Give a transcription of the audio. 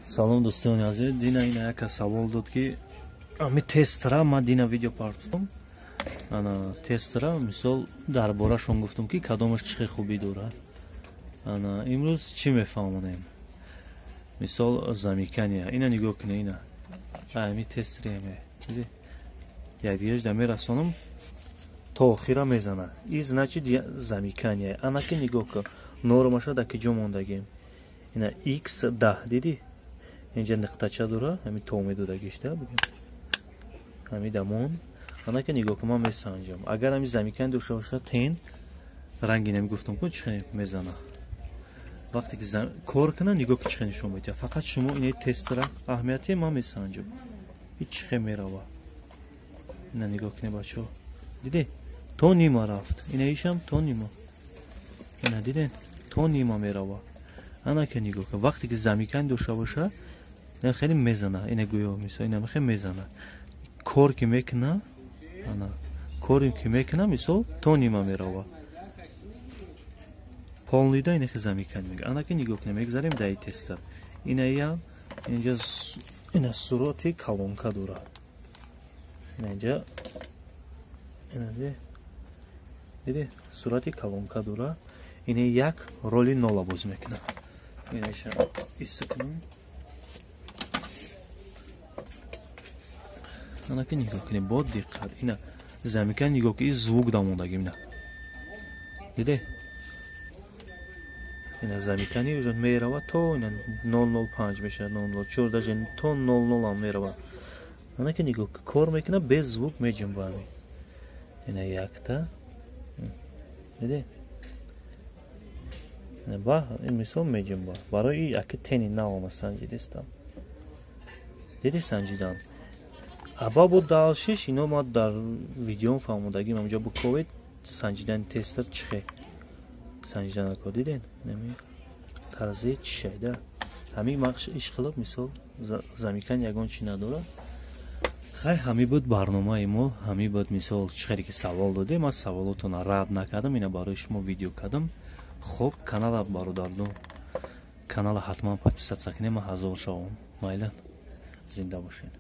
Салом, дӯстони азиз. Дина ина яка савол дод, ки ами тестера ман дина видео партофтам. Ана тестера, мисол, дар борашон гуфтам, ки кадомаш чӣ хел хубӣ дорад. Ана имрӯз чӣ мефаҳмонем? Мисол, замыкания. Ина нигоҳ кунед, ина ами тестери аме якдигараш да мерасонам, то охира мезана. И значит, замыкания. Анаки нигоҳ кун, нормаша дар ки ҷо мондагем? Ина x 10, дидӣ, инҷа нуқтача дора, ҳами то медодагишта бигем, ҳами дамон. Анаки нигоҳ кун, ман месанҷам. Агар ҳами замыкание дошта бошад, тен ранги нами гуфтам кун, чӣ хел мезана. Вақте ки кор кунад, нигоҳ ки чӣ хел нишон медиҳад. Фақат шумо инаи тестера аҳамияти, ман месанҷам, и чӣ хел мерава. Ина нигоҳ кунед, бачаҳо, диде, то нима рафт. Инаишам то нима, ина диден, то нима мерава. Анака нигоҳ кун, вақте ки замыкание дошта боша, ина хеле мезана. Ина гӯё, мисол, ина хеле мезана. Кор ки мекуна, ана коре ки мекуна, мисол, то нима мерава, полный да. Ина хе замыкание мега. Анаки нигоҳ кунем, мегзарем даи тестер. Инаям инҷа, ина сурати колонка дора. Ина инҷа, ина диде, сурати колонка дора. Ина як роли нола боз мекунам. Инаша исса кунам. Анаки нигоҳ кунем бо диққат. Ина замыкание, нигоҳ ки, звук дамондагим. Ина диде, ина замыкание уже мерава то ина 0,05 мешавад, 0,04, даже то 0,0 ам мерава. Анаки нигоҳ, кор мекунад, без звук меҷунба. Ами ина якта, диде, ба мисол меҷунба. Барои аки тени навома санҷидистам, диди, санҷидан. Аба бо дальше ино ма дар видеом фаҳмодагим, ҳамҷо буковед, санҷидани тестер чӣ хел санҷиданако. Диден, нами тарзи чишайда ҳамин мақш ишқилоб, мисол, замыкание ягон чӣ надорад. Хай, ҳамин буд барномаи мо, ҳамин буд. Мисол, чӣ хеле ки савол додем, ман саволотона рад накардам, ина барои шумо видео кардам. Хоб, канала, бародарду, канала ҳатман подписаться кунем, ман 1000 шавам. Майлан, зинда бошед.